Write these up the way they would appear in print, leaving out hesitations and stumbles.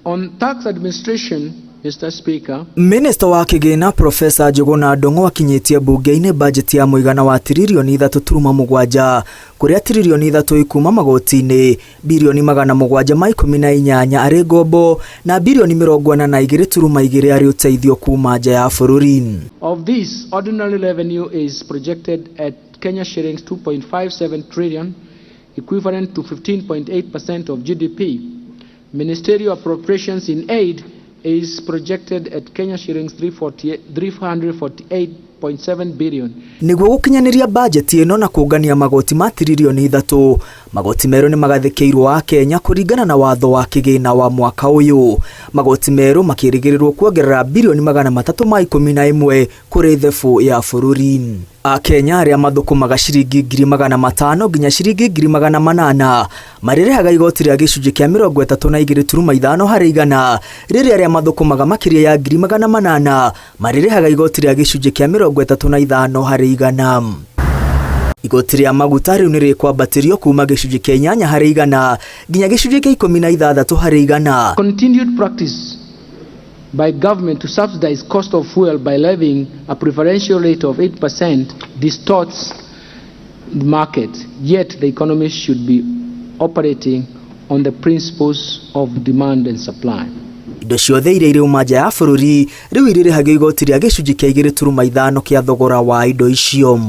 On tax administration, Mr. Speaker, Minista wa Kĩgĩna Profesa Njũgũna Ndung'u akinyĩtie mbunge-inĩ bajeti ya mũigana wa tiririoni 3.7, kũrĩa tiririoni 3 ikuma magoti-inĩ, birioni 718 arĩ ngombo na birioni 42.2 arĩ ũteithio kuma nja ya bũrũri. Of this, ordinary revenue is projected at Kenya shillings 2.57 trillion, equivalent to 15.8% of GDP. Ministerial appropriations in aid is projected at Kenya shillings 348.7 billion. Nĩguo gũkinyanĩria bajeti ĩno na kũngania magoti ma tiririoni 3, magoti merũ nĩ magathĩkĩirwo Akenya kũringana na watho wa kĩgĩna wa mwaka ũyũ. Magoti merũ makĩrĩgĩrĩrwo kuongerera birioni 311 kũrĩ thebũ ya bũrũri. Akenya arĩa mathũkũmaga ciringi 500,000 nginya ciringi 800,000 marĩrĩhaga igoti rĩa gĩcunjĩ kĩa 32.5 harĩ igana, rĩrĩa arĩa mathũkũmaga makĩria ya 800,000 marĩrĩhaga igoti rĩa gĩcunjĩ kĩa 35 harĩ igana. Igoti rĩa maguta rĩu nĩ rĩkwambatĩrio kuma gĩcunjĩ kĩa 8 harĩ igana nginya gĩcunjĩ kĩa 16 harĩ igana. Continued practice by government to subsidize cost of fuel by levying a preferential rate of 8% distorts the market, yet the economy should be operating on the principles of demand and supply. Indo ciothe iria irauma nja ya bũrũri rĩu irĩrĩhagio igoti rĩa gĩcunjĩ kĩa 2.5 kĩa thogora wa indo icio.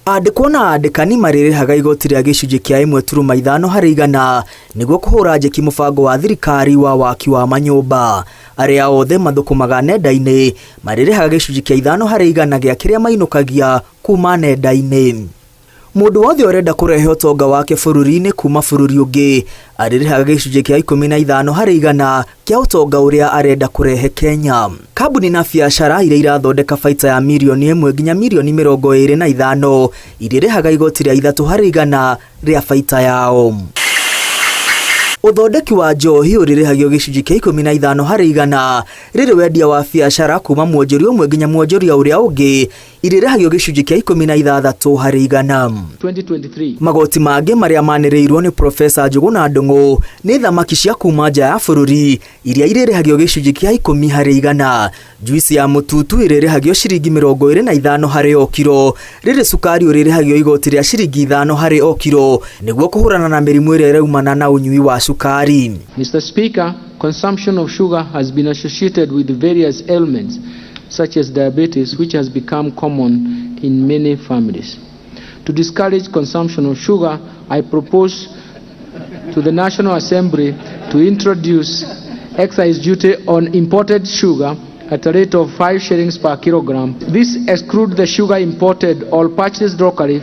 Andĩkwo na andĩkani marĩrĩhaga igoti rĩa gĩcunjĩ kĩa 1.5 harĩ igana nĩguo kũhũra njeki mũbango wa thirikari wa waki wa manyũmba. Arĩa othe mathũkũmaga nenda-inĩ marĩrĩhaga gĩcunjĩ kĩa 5 harĩ igana gĩa kĩrĩa mainũkagia kuma nenda-inĩ. Mũndũ wothe ũrenda kũrehe ũtonga wake bũrũri-inĩ kuma bũrũri ũngĩ arĩrĩhaga gĩcunjĩ kĩa 15 harĩ igana kĩa ũtonga ũrĩa arenda kũrehe Kenya. Kambuni na biacara iria irathondeka baita ya mirioni 1 nginya mirioni 25 irĩrĩhaga igoti rĩa 3 harĩ igana rĩa baita yao. Ũthondeki wa njohi ũrĩrĩhagio gĩcunjĩ kĩa 15 harĩ igana, rĩrĩ wendia wa biacara kuma mwonjoria ũmwe nginya mwonjoria ũrĩa ũngĩ irĩrĩhagio gĩcunjĩ kĩa 16 harĩ igana. 2023. Magoti mangĩ marĩa manĩrĩirwo nĩ Profesa Njũgũna Ndung'u nĩ thamaki cia kuma nja ya bũrũri iria irĩrĩhagio gĩcunjĩ kĩa 10 harĩ igana. Juici ya mũtutu ĩrĩrĩhagio ciringi 25 harĩ o kiro, rĩrĩ cukari ũrĩrĩhagio igoti rĩa ciringi 5 harĩ o kiro nĩguo kũhũrana na mĩrimũ ĩrĩa ĩraumana na ũnyui wa cukari. Mr. Speaker, consumption of sugar has been associated with various ailments such as diabetes, which has become common in many families. To discourage consumption of sugar, I propose to the National Assembly to introduce excise duty on imported sugar at a rate of 5 shillings per kilogram. This excludes the sugar imported or purchased locally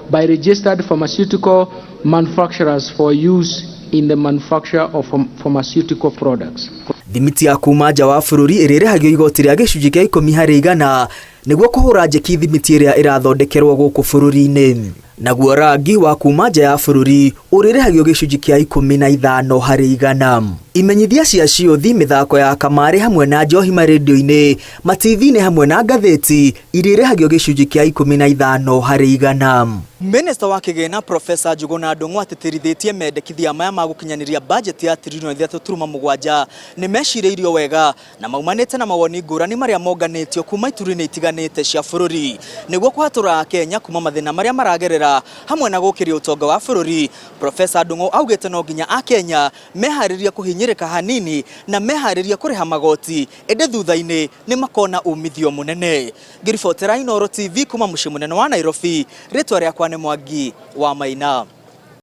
by registered pharmaceutical manufacturers for use in the manufacture of pharmaceutical products. Thimiti ya kuma nja wa bũrũri ĩrĩrĩhagio igoti rĩa gĩcunjĩ kĩa 10 harĩ igana nĩguo kũhũra njeki thimiti ĩrĩa ĩrathondekerwo gũkũ bũrũri-inĩ. Naguo rangi wa kuma nja ya bũrũri ũrĩrĩhagio gĩcunjĩ kĩa 15 harĩ igana. Imenyithia cia ciũthi, mĩthako ya kamarĩ hamwe na njohi marendio-inĩ, mativi-inĩ hamwe na ngathĩti irĩrĩhagio gĩcunjĩ kĩa 15 harĩ igana. Minista wa Kĩgĩna Profesa Njũgũna Ndung'u atĩtĩrithĩtie mendekithia maya ma gũkinyanĩria bajeti ya tiririoni 3.7 nĩ mecirĩirio wega na maumanĩte na mawoni ngũrani marĩa monganĩtio kuma ituri-inĩ itiganĩte cia bũrũri nĩguo kũhatũra Akenya kuma mathĩna marĩa maragerera hamwe na gũkĩria ũtonga wa bũrũri. Profesa Ndung'u augĩte no nginya Akenya meharĩrie kũhinyĩrĩka hanini na meharĩrie kũrĩha magoti, ĩndĩ thutha-inĩ nĩ makona umithio mũnene. Ngĩribotera Inooro TV kuma mũciĩ mũnene wa Nairobi, rĩtwa rĩakwa nĩ Mwangi wa Maina.